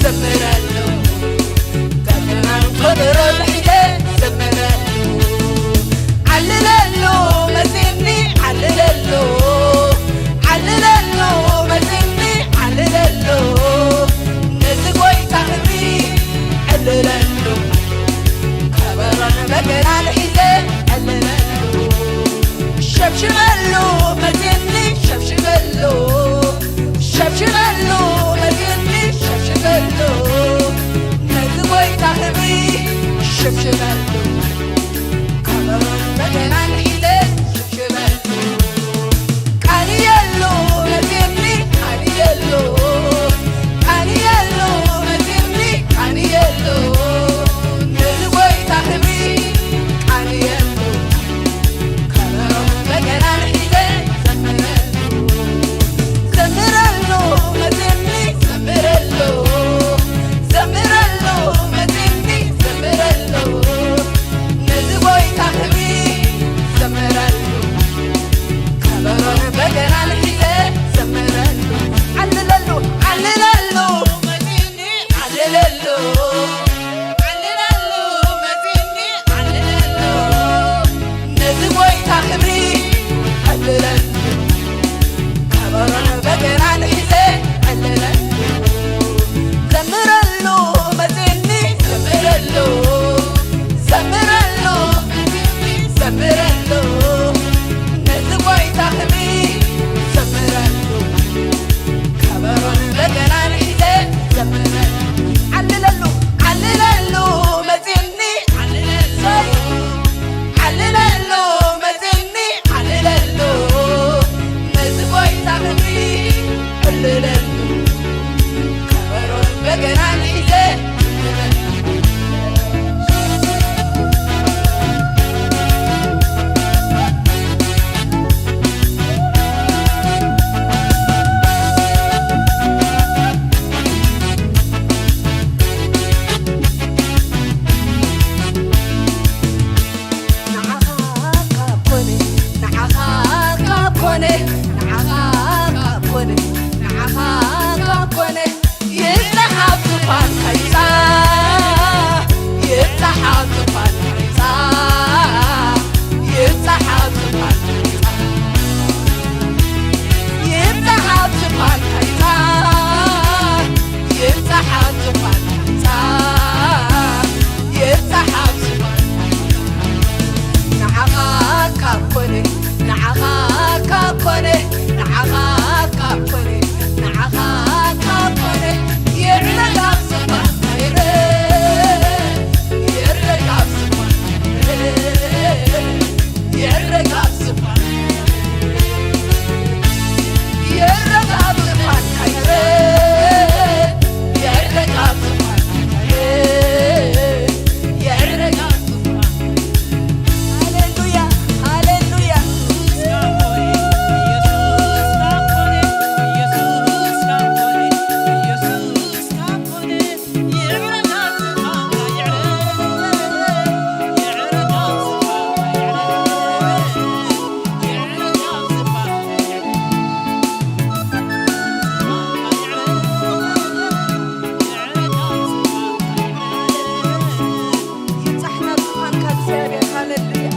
ዘምረሉ፣ በገናን ከበሮን ሒዘ ዘምረሉ። ዓልለሉ መጺኒ፣ ዓልለሉ፣ ዓልለሉ መጺኒ፣ ዓልለሉ። ነዚ ጎይታ ክብሪ ዕልለሉ፣ ከበሮን በገናን ሒዘ ዕልለሉ። ሸብሽበሉ መጺኒ፣ ሸብሽበሉ፣ ሸብሽበሉ መጺኒ፣ ሸብሽበሉ። ነዚ ጎይታ ክብሪ ሸብሽበሉ፣ ከበሮን በገናን ሒዘ ሸብሽበሉ። ቃንየሉ መጺኒ፣ ቃንየሉ፣ ቃንየሉ መጺኒ፣ ቃንየሉ። ነዚ ጎይታ ክብሪ ቃንየሉ። ከበሮ በገናን ሒዘ ዘምረሉ፣ ዘምረሉ መጺኒ፣ ዘምረሉ፣ ዘምረሉ መጺኒ፣ ዘምረሉ። ነዚ ጎይታ ክብሪ ዘምረሉ፣ ከበሮን በገናን ሒዘ ዘምረሉ። ዓልለሉ፣ ዓልለሉ መጺኒ፣ ዓልለሉ፣ ዓልለሉ መጺኒ፣ ዓልለሉ። ነዚ ጎይታ ክብሪ ዕልለሉ፣ ከበሮን በገናን ሒዘ ዕልለሉ። ዘምረሉ መጺኒ፣ ዘምረሉ፣ ዘምረሉ መጺኒ፣ ዘምረሉ። ነዚ ጎይታ ክብሪ ዘምረሉ፣ ከበሮን በገናን ሒዘ ዘምረሉ። ዓልለሉ፣ ዓልለሉ መጺኒ፣ ዓልለሉ፣ ዓልለሉ መጺኒ፣ ዓልለሉ። ነዚ ጎይታ ክብሪ ዕልለሉ፣ ከበሮን በገናን ሒዘ ዘምረሉ። ንዓኻ ካብ ኮነ፣ ንዓኻ ካብ ኮነ፣ ንዓኻ ካብ ኮነ፣ ንዓኻ ካብ ኮነ፣ ይብዛሕ ኣብ ዙፋንካ ይብዛሕ፣ ይብዛሕ ኣብ ዙፋንካ ይብዛሕ፣ ይብዛሕ ኣብ ዙፋንካ ይብዛሕ፣ ይብዛሕ ኣብ ዙፋንካ ይብዛሕ፣ ይብዛሕ ኣብ ዙፋንካ ይብዛሕ፣ ይብዛሕ ኣብ ዙፋንካ ይብዛሕ። ንዓኻ ካብ ኮነ፣ ንዓኻ ካብ ኮነ፣ ንዓኻ ካብ ኮነ፣ ንዓኻ ካብ ኮነ፣ ይዕረግ ኣብ ዙፋንካ ይዕረግ፣ ይዕረግ ኣብ ዙፋንካ ይዕረግ፣ ይዕረግ ኣብ ዙፋንካ ይዕረግ፣ ይዕረግ ኣብ ዙፋንካ ይዕረግ፣ ይዕረግ ኣብ ዙፋንካ ይዕረግ፣ ይዕረግ ኣብ ዙፋንካ። ሃሌሉያ፣ ሃሌሉያ። ይብጻሕና ዙፋንካ እግዚኣብሔር፣ ሃሌሉያ።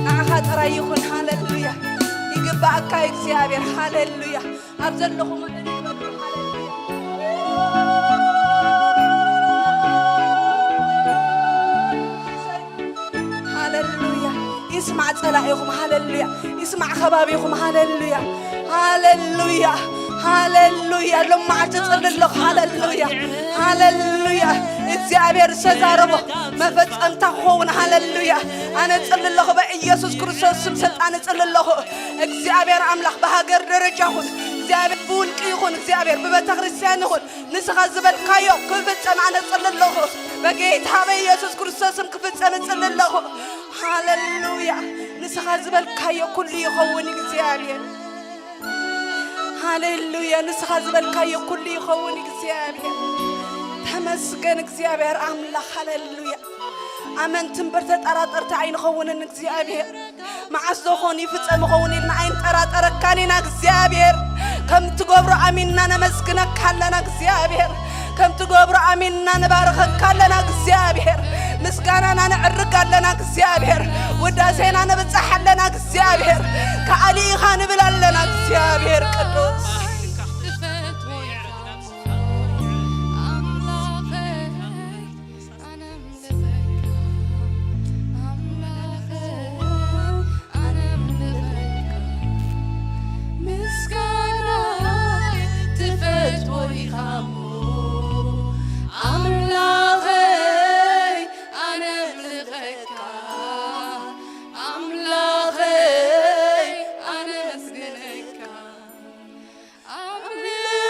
ንዓኻ ጥራይ ይኹን፣ ሃሌሉያ። ይግባኣካ እግዚኣብሔር፣ ሃሌሉያ። ኣብ ዘለኹም እልል በሉ፣ ሃሌሉያ። ሃሌሉያ። ይስማዕ ጸላኢኹም፣ ሃሌሉያ። ይስማዕ ከባቢኹም፣ ሃሌሉያ። ሃሌሉያ፣ ሃሌሉያ። ሎማዓልቲ ጽሊ ኣለኹ፣ ሃሌሉያ፣ ሃሌሉያ። እግዚኣብሔር ዝተዛረቦ መፈጸምታ ክኸውን፣ ሃሌሉያ። ኣነ ጽሊ ኣለኹ፣ በኢየሱስ ክርስቶስ ስም ስልጣን እጽሊ ኣለኹ። እግዚኣብሔር ኣምላኽ ብሃገር ደረጃ ይኹን፣ እግዚኣብሔር ብውልቂ ይኹን፣ እግዚኣብሔር ብቤተ ክርስቲያን ይኹን፣ ንስኻ ዝበልካዮ ክፍጸም ኣነ እጽሊ ኣለኹ። በጌታ በኢየሱስ ክርስቶስ ስም ክፍጸም እጽሊ ኣለኹ። ሃሌሉያ። ንስኻ ዝበልካዮ ኩሉ ይኸውን እግዚኣብሔር። ሃሌሉያ። ንስኻ ዝበልካዮ ኩሉ ይኸውን እግዚኣብሔር። ተመስገን እግዚኣብሔር ኣምላኽ። ሃሌሉያ። ኣመንቲ እምበር ተጠራጠርቲ ኣይንኸውንን እግዚኣብሔር። መዓስ ዶ ኾን ይፍጸም ኸውን ኢልና ኣይንጠራጠረካን ኢና እግዚኣብሔር። ከም ትገብሮ ኣሚንና ነመስግነካ ኣለና እግዚኣብሔር። ከም ትገብሮ ኣሚንና ንባርኸካ ኣለና እግዚኣብሔር። ምስጋናና ነዕርግ ኣለና እግዚኣብሔር። ውዳሴና ነብጽሕ ኣለና እግዚኣብሔር። ከኣሊ ኢኻ ንብል ኣለና እግዚኣብሔር ቅዱስ።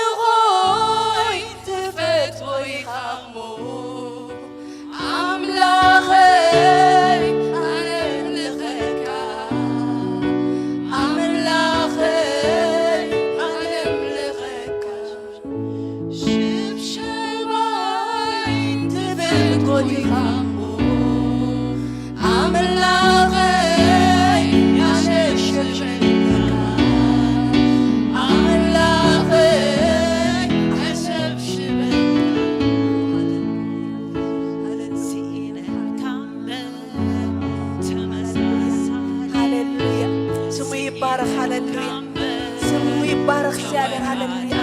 ኣምልኾይ ትፈትዎ ኢኻ እሞ፣ ኣምላኸይ ኣነምልኸካ፣ ኣምላኸይ ኣነምልኸካ። ሽብሸባይ ትብል ጎዲኻ እሞ፣ ኣምላኸይ ኣሸብሽበካ፣ ኣምላኸይ ኣሸብሽበካ። ሃሌሉያ። ስሙ ይባረኽ። ሃሌሉያ። ስሙ ይባረኽ እግዚኣብሔር። ሃሌሉያ።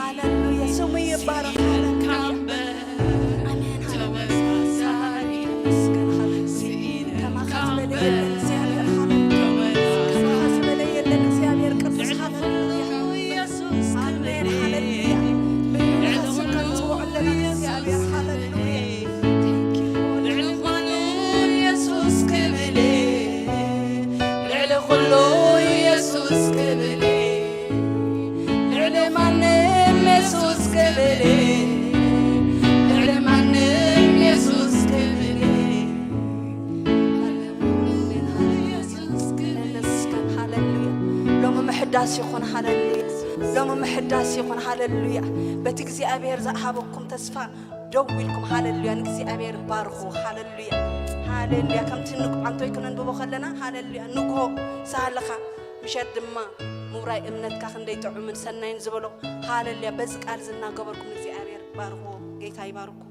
ሃሌሉያ። ስሙ ይባረኽ። ሃሌሉያ። ኣሜን። ሃሌሉያ። ይመስገን። ሃሌሉያ። ከማኻ ዝበለ የለን እግዚኣብሔር። ሃሌሉያ። ከማኻ ዝበለ የለን እግዚኣብሔር ቅዱስ። ሃሌሉያ። ኣሜን። ሃሌሉያ። ብልዑል ስምካ ንጽውዖ ኣለና እግዚኣብሔር። ሃሌሉያ። ልዕሊ ኩሉ ኢየሱስ ክብል፣ ልዕሊ ኩሉ ኢየሱስ ክብል፣ ልዕሊ ማንም ኢየሱስ ክብል፣ ልዕሊ ማንም ኢየሱስ ክብል። ነመስግን። ሃሌሉያ። ሎሚ ምሕዳስ ይኹን። ሃሌሉያ። ሎሚ ምሕዳስ ይኹን። ሃሌሉያ። በቲ እግዚኣብሔር ዝሃበኩም ተስፋ ደው ኢልኩም ሃሌሉያ ንእግዚኣብሔር ባርኹ። ሃሌሉያ፣ ሃሌሉያ። ከምቲ ንግ-፣ ኣንቶይ ክነንብቦ ከለና ሃሌሉያ፣ ንግሆ ሳህልኻ፣ ምሸት ድማ ምውራይ እምነትካ ክንደይ ጥዑምን ሰናይን ዝበሎ። ሃሌሉያ። በዚ ቃል ዝናገበርኩም እግዚኣብሔር ባርኹ። ጌታ ይባርኩም።